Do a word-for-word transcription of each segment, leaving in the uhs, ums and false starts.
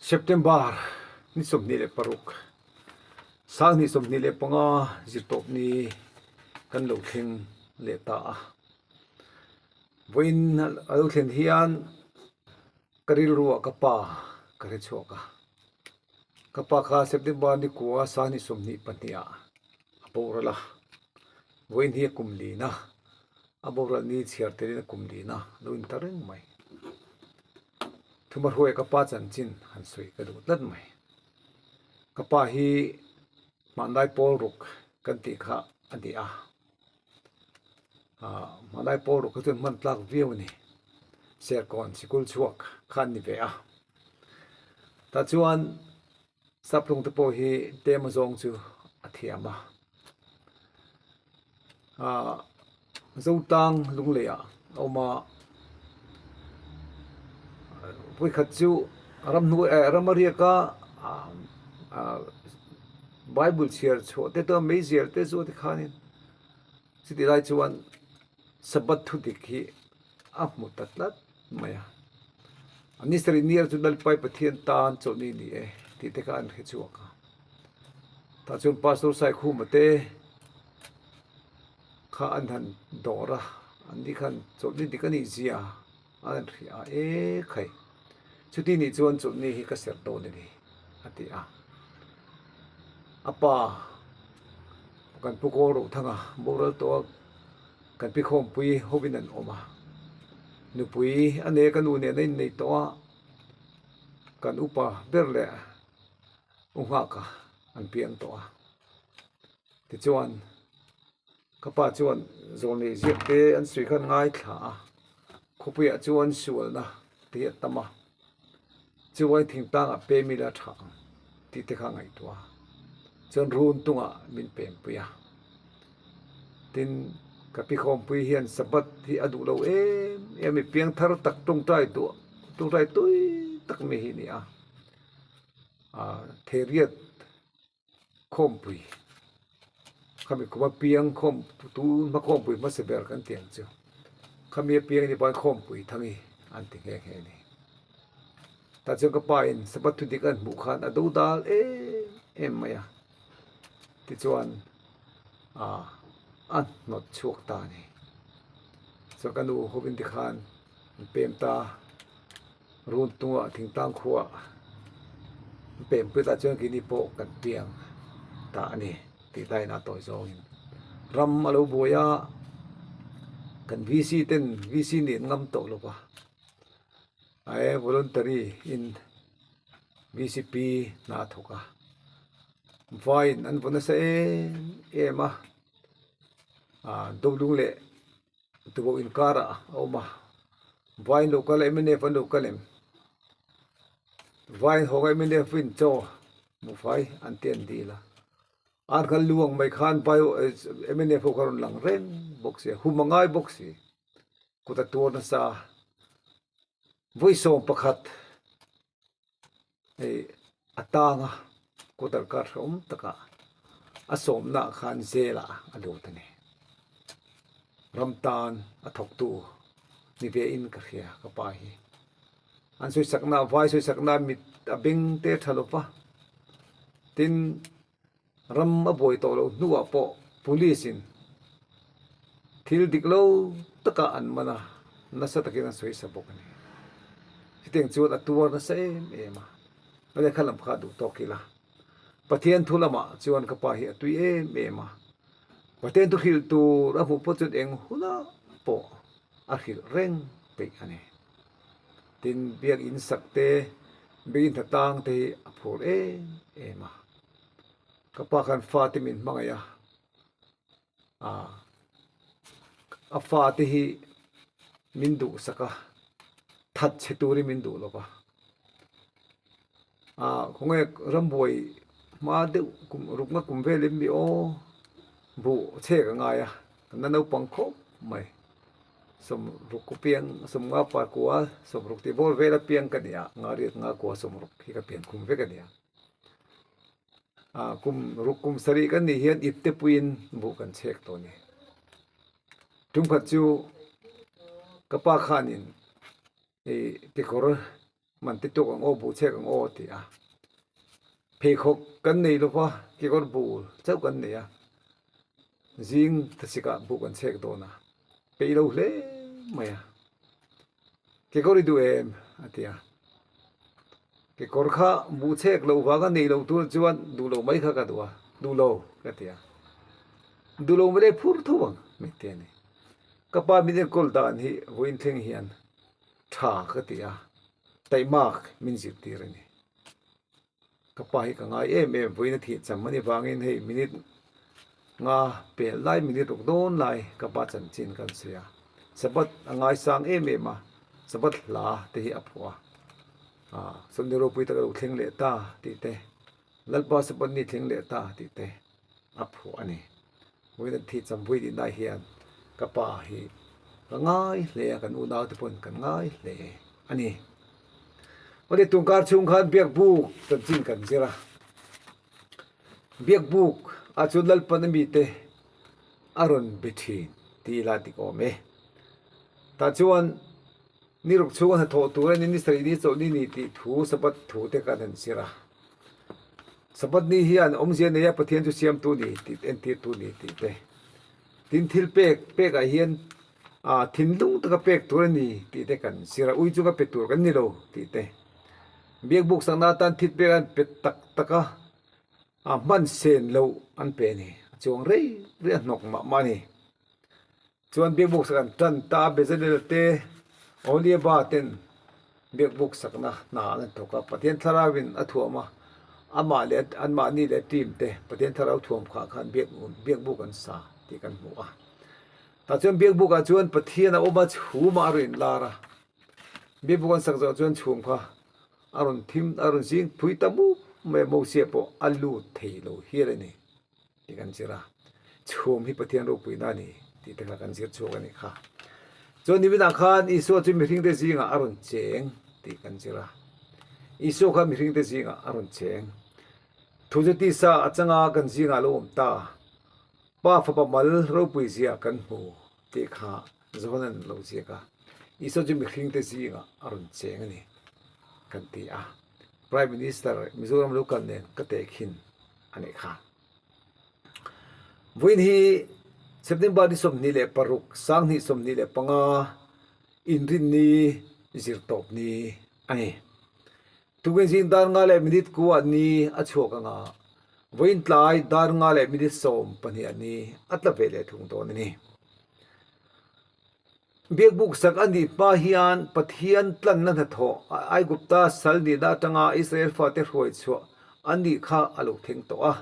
September ni sawmhni le paruk, sanghni sawmhni le panga, Zirtawp ni kan lo thleng leh ta a. Vawiin a lo thlen hian ka rilruah ka pa ka hre chhuak a. Ka pa kha September ni kua, sanghni sawmhni pahnih a boral a. Vawiin hi a kum lina, a boral ni chhiar telin a kum lina lo intar reng mai. Thuhmahruaia ka pa chanchin han sawi ka duh tlat mai. Ka pa hi hmanlai pawl ruk kan tih kha a ni a. A, hmanlai pawl ruk kha chuan hman tlak viau a ni. Serkawn sikul chhuak kha a ni ve a. Tah chuan Saplung te pawh hi Tema zawng chu a thiam a. A, Zotlang Lungleiah a awm a. Vawi khat chu ram hnu, eh, ram a riak a, a, a, Bible chhiar chhuah te, tua meizial te chu a ti khanin, chutih lai chuan Sabbath thudik hi a hmu ta tlat mai a. A ni sarih nia chu Lalpa Pathian tan chawlhni ni e tih te kha an hre chhuak a. Tah chuan Pastor Saikhuma te kha an han dawr a, an ni khan chawlhni dik a nih zia an hria e khai. Chuti nih chuan chawlhni hi ka ser dawn a ni, a ti a. A pa, kan Pu Kawlrothanga boral tawh a, kan Pi Khawmpui hovin an awm a. Nupui a nei, ka nu nena in nei tawh a, kan upa ber leh U Nghaka an piang tawh a. Tichuan, ka pa chuan zawlnei ziak te an sawi khan ngaithla a. Khawpuiah chuan sualna te hi a tam a. Chuan thingtangah pem ila ṭha ang tih te kha ngaihtuah a. Chuan run tungah min pempui a. Tin, ka Pi Khawmpui hian Sabbath hi a duh lo em em, mi piangthar tak, ṭawngṭai duh, ṭawngṭai tui tak mi hi ni a. A, Theriat Khawmpui. Khami khuma piang khawm, tu hma Khawmpui hmasa ber kan tih ang chu. Khami a piang ni pai Khawmpui Thangi an ti nghe nghe ni. Tah chuan ka pain Sabbath thudik an hmuh khan a dodal em em mai a. Tichuan, a, a hnawt chhuak ta ni. Chuan ka nu hovin ti khan an pem ta. Run tungah thingtang khuaah pempui ta chuan keini pawh kan piang ta a ni tih laina tawi zawngin ram a lo buai a, kan V C ten V C nen ngam tawh lo va. A e, voluntary in V C P hna thawk a. Vaiin an vaw nasa em em a. A, Dolung leh Tubo inkara a awm a. Vaiin lo kal a, M N F an lo kal em? Vaiin hawng a, M N F in chaw mu fai an ti an dil a. An kal luang mai khan vai, eh, M N F ho kha rawn lang reng bawk si a, hum a ngai bawk si. Kut a tuar nasa. Vawi sawm pakhat, hei, a tang a, quarter kar hrawm taka a sawmna khan zela a lut a ni. Ram tan a thawktu ni ve in ka hria ka pa hi. An sawisakna, vai sawisakna mit a beng te ṭha lo va. Tin, ram a buai tawh lo hnuah pawh police-in thil dik lo taka an man a, nasa takin an sawisa bawk a ni. Chutiang chuan a tuar nasa em em a, a lehkha lam kha duh tawk ila. Pathian thu lamah chuan ka pa hi a tui em em a. Pathian thu hrilh tur a hmuh pawh chuan eng hunah pawh a hrilh reng peih a ni. Tin, biak in sak te, biak in ṭha tang te hi a phur em em a. Ka pa khan fate min hmangaih a. A, a fate hi min duhsak a, that chhe turin min duh lo va. A, khawnge ram buai hma deuh kum, ruknga kum vel in mi aw, buh chhek a ngai a, kan naupang khawp mai. Sawmruk ku piang, sawmnga par kua, sawmruk tih bawr vela piang ka ni a, nga riat nga kua sawmruk hi ka pian khum vek a ni a. A, kum ruk kum sarih kan nih hian ipte puiin buh kan chhek tawh a ni. Tum khat chu ka pa khanin, e, kekawr man ti tuk ang aw, bu chek ang aw," ti a. "Pheikhawk kan nei lo va, kekawr bul chau kan nei a. Zing thasika bu kan chek dawn a. Pei lo hle mai a. Kekawr i duh em?" a ti a. "Kekawr kha bu chek lo vanga nei lo tur chuan duh lo mai kha ka duh a. Duh lo," ka ti a. "Duh lo mai le phur tho ang," min ti a ni. "Ka pa min enkawl dan hi vawiin thleng hian ṭha ka ti a. Taimak min zirtir a ni. Ka pa hi ka ngai em em, vawiin a thih cham a ni vangin hei minute nga pel lai, minute ruk dawn lai ka pa chanchin kan sawi a. Sabbath a ngaisang em em a, Sabbath hla te hi a phuah a. A, Sunday ropui taka lo thleng leh ta tih te, Lalpa Sabbath ni thleng leh ta tih te a phuah a ni. Vawiin a thih cham vui dih lai hian ka pa hi ka ngai hle a, kan unau te pawn kan ngai hle a ni." Awle, tunkar chhung khan biakbuk chanchin kan zir a. Biakbuk a chu Lalpan a mite a rawn be ṭhin ti la dik awm e. Tah chuan ni ruk chhunga hnathawh tur a ni, ni sarih ni chawlhni ni tih thu, Sabbath thu te kan han zir a. Sabbath ni hian awmzia neia Pathian chu siamtu ni tih, entirtu ni tih te. Tin, thil pek, pekah hian, a, thinlung taka pek tur a ni tih te kan zir a, ui chunga pe tur kan ni lo tih te. Biakbuk sakna atan thil pek an pe tak taka, a, hman sen lo an pe a ni. A chuang rei rei a, hnawk mah mah a ni. Chuan biakbuk sak an ṭan ta a, Bezalel te, Oholiaba ten biakbuk sakna hna an thawk a, Pathian Thlarauvin a thuam a, amah leh, anmahni leh team te Pathian Thlarau thuam kha khan biak, biakbuk an sa tih kan hmu a. Tah chuan biakbukah chuan Pathian a awm a, chhuma a rawn inlar a. Biakbuk an sak zawh chuan chhum kha a rawn thim, a rawn zing phui ta mup mai a, Mosia pawh a lut thei lo hial a ni tih kan zir a. Chhum hi Pathian ropuina a ni tih te kha kan zir chhuak a ni kha. Chuan niminah khan Isua chu mihringte zingah a rawn cheng tih kan zir a. Isua kha mihringte zingah a rawn cheng. Thu chu tisa atanga kan zingah lo awm ta. Pa fapa mal ropui zia kan hmu tih kha Johanan lo ziak a. Isua chu mihringte zingah a rawn cheng a ni kan ti a. Prime Minister Mizoram lo kal nen ka tehkhin a ni kha. Vawiin hi September ni sawmhnih leh paruk, sanghnih sawmhnih leh panga, Inrinni, Zirtawpni a ni. Tukin zing dar nga leh minute kuah ni a chhuak ang a, vawiin tlai dar nga leh minute sawm pahnih a ni a tla ve leh thung dawn a ni. Biakbuk sak a nih hma hian Pathian tlanna hnathawh, Aigupta sal nihna atanga Israel fate hruai chhuah a nih kha a lo thleng tawh a.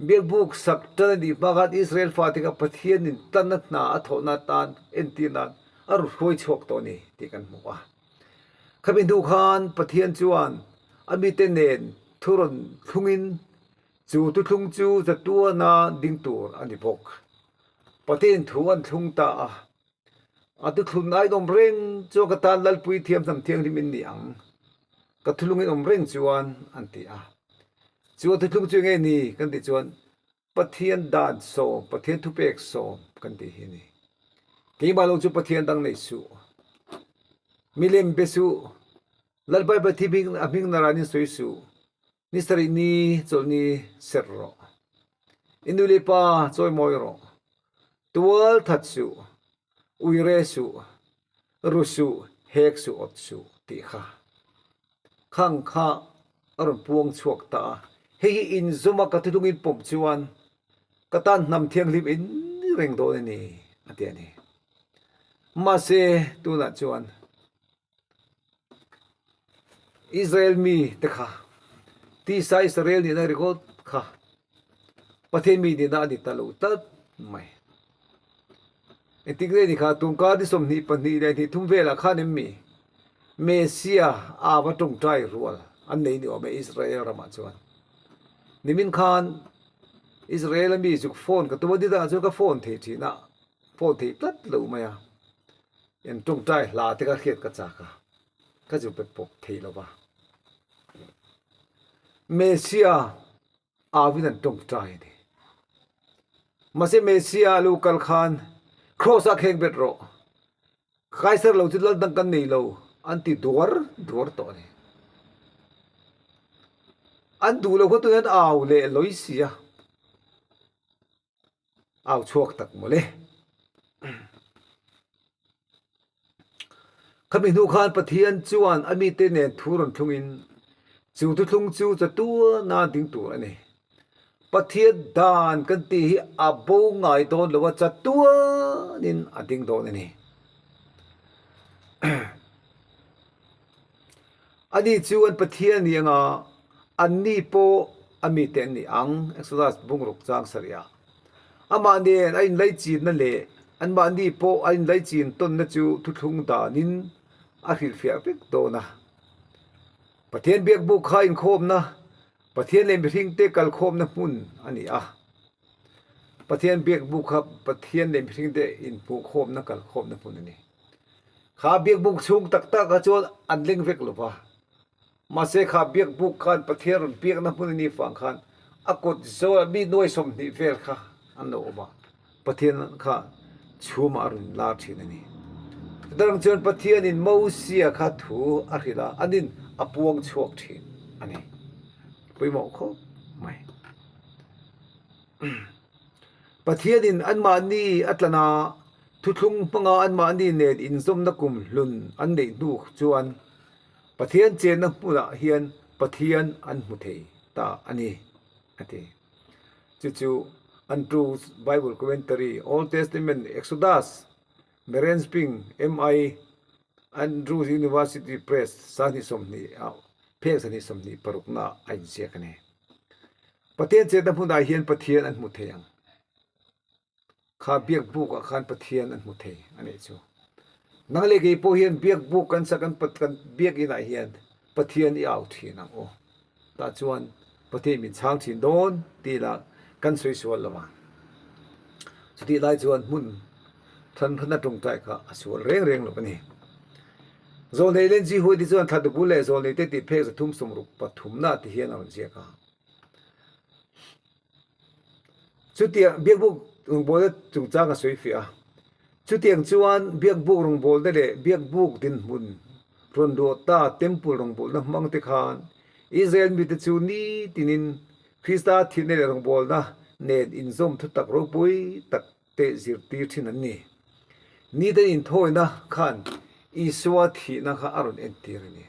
Biakbuk sak ṭan a nih hma khan Israel fate kha Pathianin tlanna hna a thawhna atan entir nan a rawn hruai chhuak tawh a ni tih kan hmu a. Khami hnu khan Pathian chuan a mite nen thu rawn thlungin, chu thuthlung chu chatuana ding tur a ni bawk. Pathianin thu an thlung ta a, a thu thlun ai awm reng chu ka tan Lalpui thiam hnam thianghlim in ni ang, ka thu thlungin awm reng chuan an ti a. Chu a thuthlung chu enge ni kan tih chuan, Pathian dan sawm, Pathian thupek sawm kan tih hi a ni. Keimah lo chu Pathian dang nei suh. Milem be suh. Lalpa Pathian hming, a hming naranin sawi suh. Ni sarih ni chawlhni ser rawh. I nu le pa chawimawi rawh. Tual that suh. Uire suh. Ru suh. Hek suh, awt suh tih kha. Khang kha a rawn puang chhuak ta a. Hei hi inzawma ka thuthlungin pawm chuan ka tan hnam thianghlim in reng dawn a ni, a ti a ni. Mahse, tunah chuan Israel mi te kha, tisa Israel nihna record kha Pathian mi nihna a ni ta lo tlat mai. Engtik nge ni kha, tungkar ni sawmhnih pahnih leh hnih thum velah khan em mi Messia a va ṭawngṭai rual an nei ni awm e Israel ramah chuan. Nimin khan Israel a mi zuk phone ka tum a, nitah chuan ka phone thei ṭhin a, phone thei tlat lo mai a. An ṭawngṭai hla te ka hriat ka chak a, ka zuk pe pawp thei lo va. Messia avin an ṭawngṭai a ni. Mahse, Messia a lo kal khan, Cross-a kheng bet rawh. Kaisar lo chu lal dang kan nei lo, an ti duar duar tawh a nih. An duh lo kha tuhin au le loi si a. Au chhuak tak maw le. Khami hnu khan Pathian chuan a mite nen thu rawn thlungin, chu thuthlung chu chatuana ding tur a ni. Pathian dan kan ti hi a bo ngai dawn lo a, chatuanin a ding dawn a ni. Ani chuan Pathian ni anga, anni pawh a mite an ni ang, Exodus bung ruk chang sarih a. Amah nen a inlaichinna leh anmahni pawh a inlaichin tawnna chu thuthlung danin a hrilhfiah vek dawn a. Pathian biakbuk kha inkhawmna, Pathian leh mihringte kalkhawmna hmun a ni a. Pathian biakbuk kha Pathian leh mihringte inhmuhkhawmna, kalkhawmna hmun a ni. Kha biakbuk chhung tak tak kha chuan an leng vek lo va. Mahse, kha biakbuk khan Pathian rawn biakna hmun a ni fang khan, a kawt zawla mi nuai sawmhnih vel kha an lo awm a. Pathian kha chhuma a rawn lar ṭhin a ni. Chutang chuan Pathianin Mosia kha thu a hrilh a, anin a puang chhuak ṭhin a ni. Pawimawh khawp mai. Pathianin anmahni a tlan a, thuthlung hmanga anmahni nen inzawmna kum hlun an neih hnu chuan Pathian chenna hmunah hian Pathian an hmu thei ta a ni, a ti. Chu chu Andrews Bible Commentary, Old Testament, Exodus, Meerenspring, M I, Andrews University Press, sanghnih sawmhnih, ah, phek sanghnih sawmhnih parukna a inziak a ni. Pathian chenna hmunah hian Pathian an hmu thei ang. Kha biakbukah khan Pathian an hmu thei a nih chu. Nang leh kei pawh hian biakbuk kan sak, kan pat, kan biak inah hian Pathian i au ṭhin ang u. Tah chuan Pathian min chhang ṭhin dawn ti la kan sawi sual lo a. Chutih lai chuan hmun hran hrana ṭawngṭai kha a sual reng reng lo a ni. Zawlnei Ellen G White chuan Thla Dubur leh Zawlneite tih phek za thum sawmruk pathumna ti hian a rawn ziak a. Chutiang biakbuk rawngbawlna chungchang a sawi fiah a. Chutiang chuan biakbuk rawngbawlna leh biakbuk dinhmun rawn luah ta temple rawngbawlna hmang te khan Israel mite chu ni tinin Krista thihna leh rawngbawlna nen inzawm thutak ropui tak te zirtir ṭhin an ni. Nite inthawina khan Isua thihna kha a rawn entir a ni.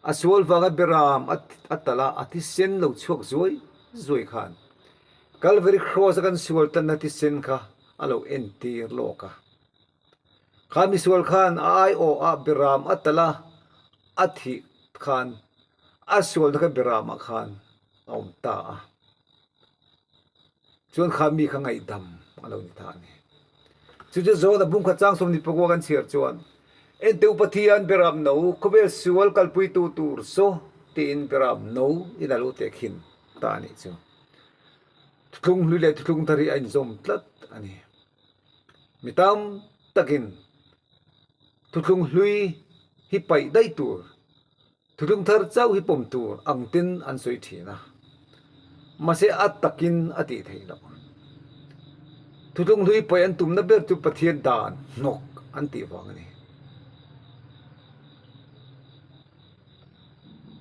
A sual vanga beram a, a tal a, a thisen lo chhuak zuai zuai khan Calvary Cross a kan sual tanna thisen kha a lo entir lawk a. Kha misual khan a aiawh a beram a tal a, a thih khan a sualna kha beramah khan a awm ta a. Chuan kha mi kha ngaihdam a lo ni ta a ni. Chu chu Johana bung khat chang sawmhnih pakua kan chhiar chuan, "Ente u Pathian beram no, khawvel sual kalpuitu tur saw," tiin beram no in a lo tehkhin ta a nih chu. Thuthlung hlui leh thuthlung thar hi a inzawm tlat a ni. Mi tam takin thuthlung hlui hi paih daih tur, thuthlung thar chauh hi pawm tur ang tin an sawi ṭhin a. Mahse, a takin a tih theih loh. Thuthlung hlui paih an tumna ber chu Pathian dan hnawk an tih vang a ni.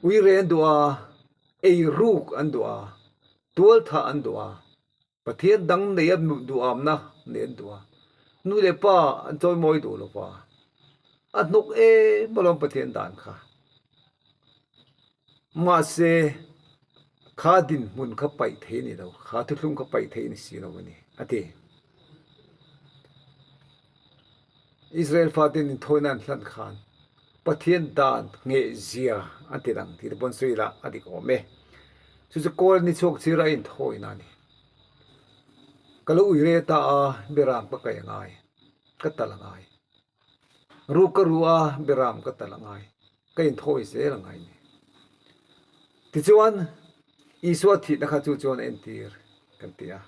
Uire an duh a, eiruk an duh a, tualthah an duh a, Pathian dang nei a duhamna nei an duh a. Nu leh pa an chawimawi duh lo va. A hnawk em alawm Pathian dan kha. Mahse, kha dinhmun kha paih thei a ni lo, kha thuthlung kha paih thei a ni si lo a ni, a ti. Israel faten inthawina an hlan khan Pathian dan ngheh zia an ti dang ti te pawn sawi la a dik awm e. Chu chu Kawlani chhuak chira inthawina a ni. Ka lo uire ta a, beram ka kai a ngai, ka tal a ngai. Ruk ka ru a, beram ka tal a ngai. Ka inthawi zel a ngai ni. Tichuan, Isua thihna kha chu chuan a entir kan ti a.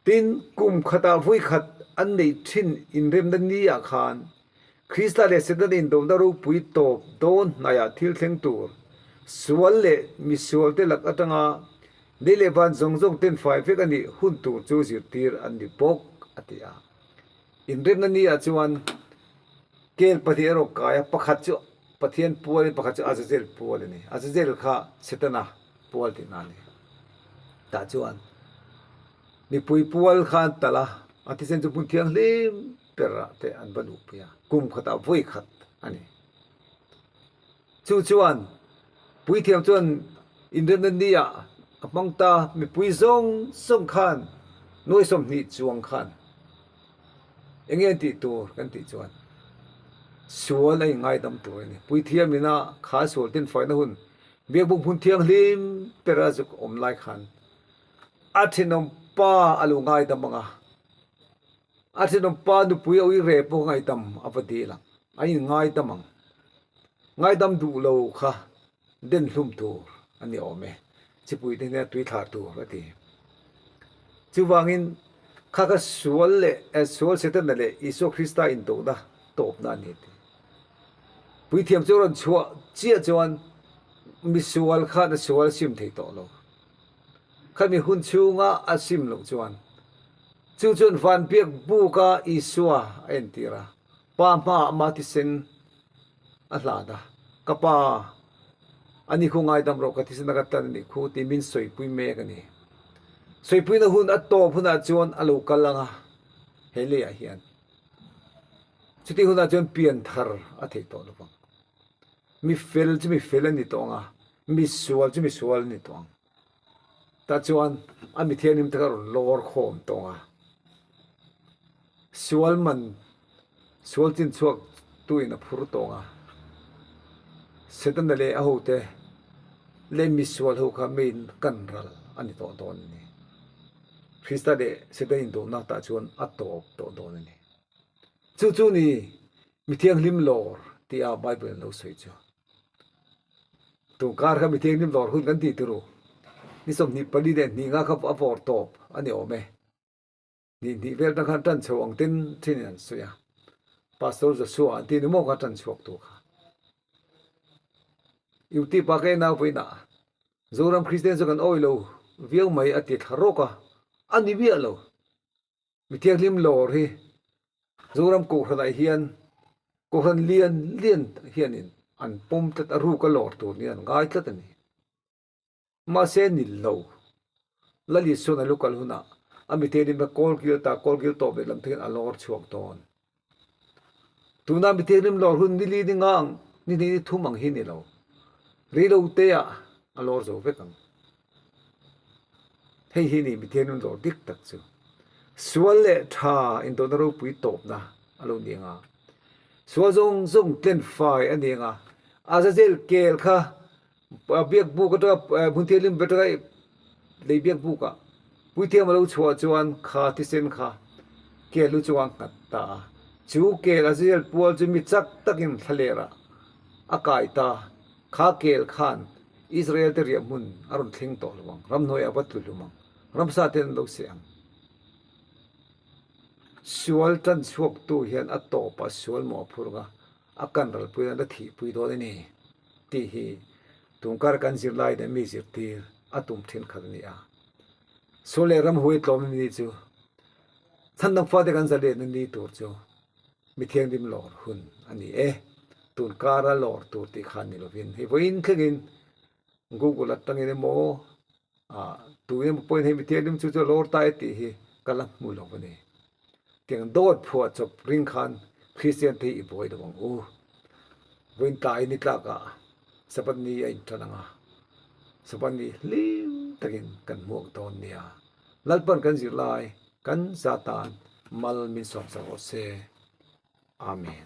Tin, kum khata vawi khat an neih ṭhin inremna niah khan, Krista leh Setana indona ropui tawp dawn hnaiah thil thleng tur, sual leh misualte lak aṭanga, ni leh van zawng zawng ten fai vek a nih hun tur chu zirtir an ni bawk, a ti a. Inremna niah chuan Kel pahni a rawn kai a, pakhat chu Pathian pual, pakhat chu Azazel pual a nih. Azazel kha Setana pual tina a nih. Tah chuan mipui pual kha an tal a, a thisen chu hmun thianghlim berah te an va luhpui a, kum khata vawi khat a nih. Chu chuan puithiam chuan inremna nia a hmang ta, mipui zawng zawng khan nuai sawmhnih chuang khan eng nge an tih tur kan tih chuan sual a inngaidam tur a nih. Puithiam ina kha sual tin faina hun, biakbuk hmun thianghlim bera zuk awm lai khan a ṭhenawm pa a lo ngaidam ang a, a ṭhenawm pa nupui a ui rep pawh ngaidam a va dil ang, a inngaidam ang. Ngaidam duh lo kha den hlum tur a ni awm e. Chipui te hnena tui thlar tur a ti. Chuvangin kha kha sual leh, eh, sual Setana leh Isua Krista indona tawpna a ni ti. Puithiam chu rawn chhuah chiah chuan misual khan a sual sim thei tawh lo. Khami hun chhunga a sim loh chuan, chu chuan van biakbuka Isua a entir a, Pa hma ama thisen a hlan a, ka Pa, ani khu ngaidam rawh, ka thisena ka tlan a nih khu, ti min sawipui mek a ni. Sawipuina hun a tawp hunah chuan a lo kal ang a, he leiah hian. Chuti hunah chuan pian thar a thei tawh lo vang. Mi fel chu mi fel a ni tawh ang a, mi sual chu mi sual a ni tawh ang. Tah chuan a mi thianghlim te kha rawn lawr khawm tawh ang a. Sual man, sual chin chhuak tuin a phur tawh ang a. Setana leh a hote leh mi sual ho kha meiin kan ral a ni tawh dawn a ni. Krista leh Setana indona tah chuan a tawp tawh dawn a ni. Chu chu ni mi thianghlim lawr tia Bible-in lo sawi chu. Tun kar kha mi thianghlim lawr hun kan ti tir u. Ni sawmhnih pali leh hnih nga kha a vawr tawp a ni awm e. Ni hnih vel tang khan ṭan chho ang tin ṭhin an sawi a. Pastor Joshua an ti ni maw kha ṭan chhuak tu kha. YouTube-a ka en a vawiinah Zoram Christian chu kan awi lo viau mai a ti thla rawk a. A ni miah lo. Mi thianghlim lawr hi Zoram kohhranah hian, kohhran lian lian hianin an pawm tlat a, ruka lawr tur niin an ngai tlat a ni. Mahse, ni lo. Lal Isuan a lo kal hunah a mi thianghlim kha kawlgil ta, kawlgil tawp leh lam theiin a lawr chhuak dawn. Tuna mi thianghlim lawr hun ni li ni nga ang, ni hnih ni thum ang hi ni lo. Rei lo teah a lawr zo vek ang. Hei hi ni mi thianghlim lawr dik tak chu. Sual leh ṭha indona ropui tawpna a lo ni ang a. Sual zawng zawng tlen fai a ni ang a. Azazel kel kha, a biakbuk aṭanga, eh, hmun thianghlim bera aṭanga lei biakbukah puithiam a lo chhuah chuan kha thisen kha kel lu chungah a nghat ta a. Chu kel Azazel pual chu mi chak takin thlalera a kai ta. Kha kel khan Israel te riahhmun a rawn thleng tawh lo ang. Ramhnuaiah a va tlu hlum ang. Ramsa te an lo seh ang. Sual ṭan chhuaktu hian a tawpa sual maw a phur ang a, a kan ralpui a, a thihpui dawn a ni tih hi tun kar kan zirlai leh mi zirtir a tum ṭhenkhat a ni a. Sual leh ramhuai tlawm ni chu, chhandam fate kan zalenna ni tur chu mi thianghlim lawr hun a ni e. Tun kara lawr tur tih khan ni lovin, hei vawiin thlengin Google aṭangin emaw, a, tuin emaw pawhin hei mi thianghlim chu chu a lawr ta e tih hi ka la hmu lo a ni. Tiang dawt phuah chawp ring khan Kristian te hi i buai lo ang u. Vawiin tlai ni tlakah Sabbath ni a inṭan ang a, Sabbath ni hlim takin kan hmuak dawn nia. Lalpan kan zirlai, kan zatan mal min sawmsak rawh se. Amen.